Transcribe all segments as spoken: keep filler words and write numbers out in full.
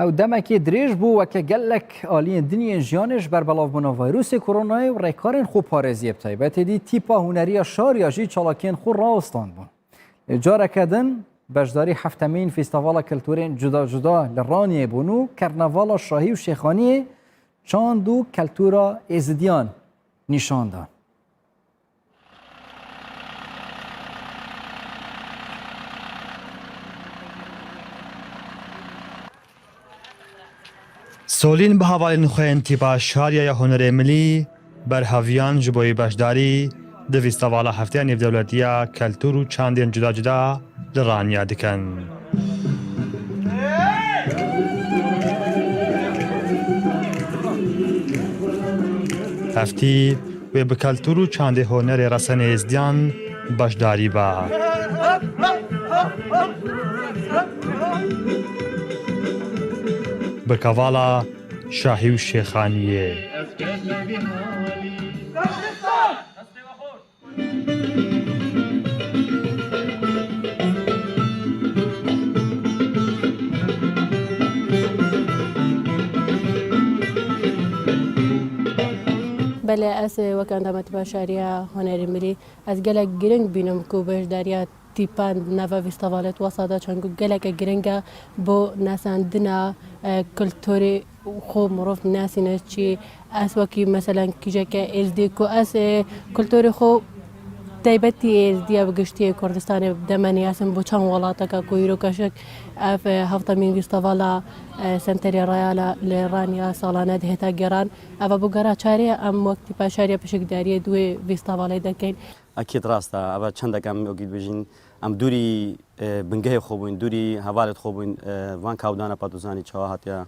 Ew demekê dirêj bû weke gelek aliyên din yên jiyanê ji ber belavbûna vîrusê koronayê û rêkarên xweparêziyê, bi taybetê dî tîpa huneriya şariya jî çalakiyên xwe rawestandbûn. Lê careke din beşdarî heftemîn fîstevala kulturên cuda cuda li Raniyê bûn û kernevala şahî û şêxaniyê çand û kultura êzidiyan nîşan da. Solîn bi hevalên xwe yên tîpa şariya ya hunerê milî berheviyan ji bo yî beşdarî di fîstevala hefteya nêvdewletî ya kultur û çandên cuda cuda li Raniya dikin. Heftî wê bi kultur û çandê hunerê resenê êzdiyan beşdarî ba. Bi kevala şahî û şêxaniyê. Belê, ez wek endama tîpa şariya hunerî milî, ez gelek giring bînim ku beşdariya tîpan nava fîstevalê di wesa de, çend ku geleke giring e bo nasandina, e, kulturê xwe mirov nasîne çi. Ez wekî, meselen, kîjeke êzdî ku ez, e, kulturê xwe taybetî êzdiya bi giştî Kurdistanê demenî, ez im bo çend welateke ku îro keşik ev, e, heftemîn fîstevala, e, Senterê Rayala li Raniya salane dihête geran. Eva bû gera çarê, em wek tîpa şariya pişikdariyê di wê fîstevalê dekeyn. Ekîd rast e, eva çendek em wekî dibêjin, em dûrî, e, bingehê xwe bûyn, dûrî hevalêt xwe bûyn, e, van kawdana patuzanî çawa hatiye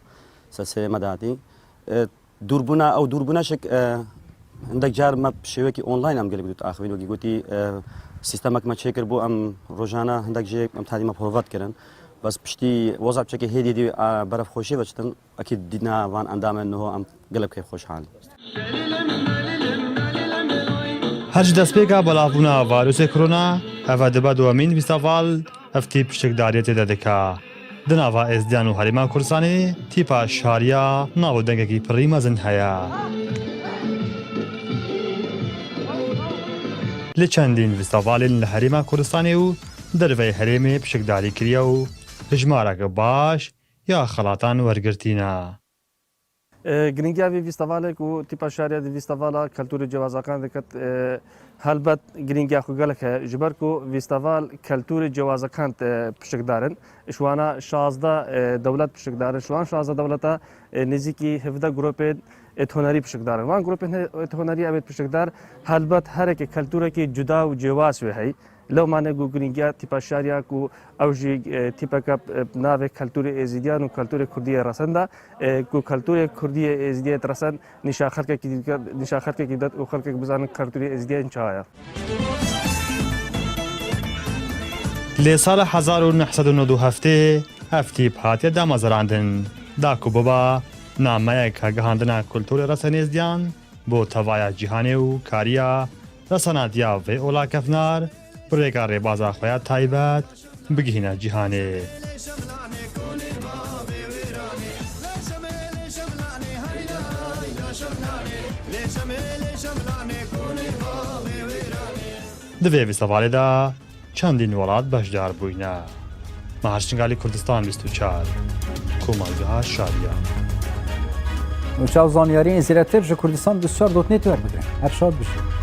ser serê me de hatî. E, dûrbûna, ew dûrbûna şik, e, hindek car me bi şêwekî online em gelek dût axivîn, wekî gotî, e, sîstemek me çêkir bû, em rojana hindek jê em tadî me prova dikirin. Bes piştî WhatsApp çekê hêdî dî, e, beref xweşê ve çitin. Ekîd dîtina van endamên niho em gelek keyfxweş halin. Her ji destpêka belavbûna vîrusê korona, eve dibe duyemîn fîsteval ev tîp piştikdariyê tê de dike. Di nava êzdiyan û Herêma Kurdistanê tîpa şariya nav û dengekî pirî mezin heye. Li çendîn fîstevalên li Herêma Kurdistanê û derveyê herêmê pişikdarî kiriye û hijmareke baş ya xelatan wergirtî ne. E, giringiya vê fîstevalê ku tîpa şariya di fîstevala kulturê cewazakandê diket, e, helbet giringiya xwe gelek heye. Ji ber ku fîsteval kulturê cewazakand, e, pişikdar in. Ji wana şazdeh, e, dewlet pişikdar in. Ji wan şazdeh dewleta, e, nêzîkî hevdeh grûpên êthonerî pişikdar in. Van grûpên he-, êthonerî evêt pişikdar, helbet hereke kulturekî cuda û cewaz wê heyî. Lewma ne ku giringiya tîpa şariya ku ew jî, e, tîpeke, e, navê kulturê êzîdiyan û kulturê kurdiyê resen de, e, ku kulturê kurdiyê êzîdiyê resen nîşa xelkekî dike, nîşa xelkekî de û xelkek bizanin kulturê êzîdiyan çawa ye. Lê sala hezar û neh sed û nod û heftê ev tîp hatiye damezrandin, da ku biba nameyek hegehandina kulturê resen êzdiyan, bo tevaya cîhanê û kariya resenatiya vê ola kevnar bi rêka rêbaza xwe ya taybet bigihîne cîhanê. Di vê fîstevalê de çendîn welat beşdar bûyne. Meher Şingalî, Kurdistan bîst û çar, Komargeha Şariya. Nûçe û zanyariyên zêdetir ji Kurdistan bîst û çar dot net werbigrin. Her şad bijîn.